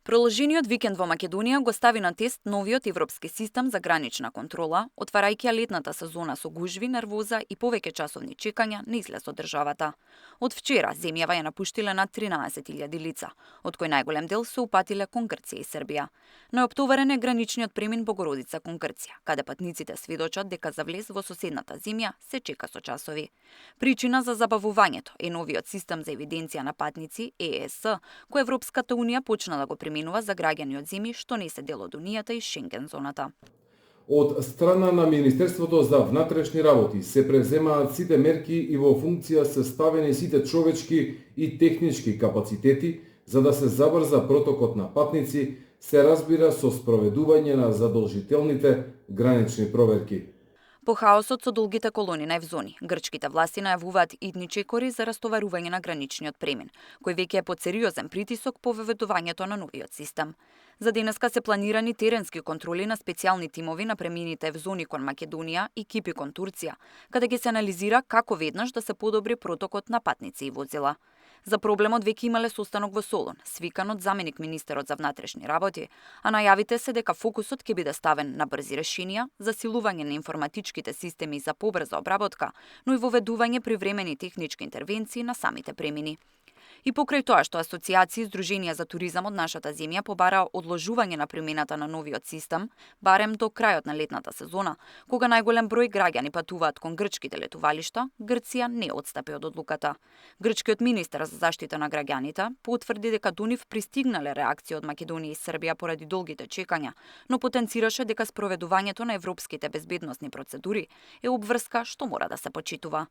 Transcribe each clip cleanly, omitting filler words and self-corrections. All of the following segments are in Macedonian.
Проложениот викенд во Македонија го стави на тест новиот европски систем за гранична контрола, отварајќи ја летната сезона со гужви, нервоза и повеќе часовни чекања на излез од државата. Од вчера земјава ја напуштиле над 13.000 лица, од кои најголем дел се упатиле кон Грција и Србија. Најоптоварен е граничниот премин Богородица кон Грција, каде патниците сведочат дека за влез во соседната земја се чека со часови. Причина за забавувањето е новиот систем за евиденција на патници ЕЕС, кој Европската унија почна да го применува за граѓани од земји што не се дел од Унијата и Шенген зоната. Од страна на Министерството за внатрешни работи се преземаат сите мерки и во функција се ставени сите човечки и технички капацитети за да се забрза протокот на патници, се разбира со спроведување на задолжителните гранични проверки. По хаосот со долгите колони на евзони, грчките власти најавуваат идни чекори за растоварување на граничниот премин, кој веќе е под сериозен притисок по воведувањето на новиот систем. За денеска се планирани теренски контроли на специјални тимови на премините евзони кон Македонија и Кипи кон Турција, каде ќе се анализира како веднаш да се подобри протокот на патници и возила. За проблемот веќе имале состанок во Солун, свикан од заменик министерот за внатрешни работи, а најавите се дека фокусот ќе биде ставен на брзи решенија, засилување на информатичките системи за побрза обработка, но и воведување привремени технички интервенции на самите премини. И покрај тоа што асоциации и здруженија за туризам од нашата земја побараа одложување на примената на новиот систем, барем до крајот на летната сезона, кога најголем број граѓани патуваат кон грчките летувалишта, Грција не отстапи од одлуката. Грчкиот министер за заштита на граѓаните потврди дека до нив пристигнале реакции од Македонија и Србија поради долгите чекања, но потенцираше дека спроведувањето на европските безбедносни процедури е обврска што мора да се почитува.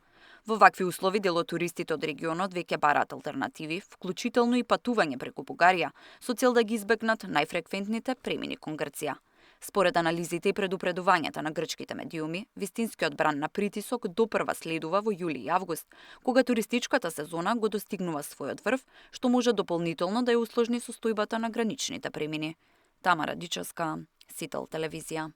Во вакви услови дел од туристите од регионот веќе бараат алтернативи, вклучително и патување преку Бугарија, со цел да ги избегнат најфреквентните премини кон Грција. Според анализите и предупредувањата на грчките медиуми, вистинскиот бран на притисок допрва следува во јули и август, кога туристичката сезона го достигнува својот врв, што може дополнително да ја усложни состојбата на граничните премини. Тамара Дичевска, Сител телевизија.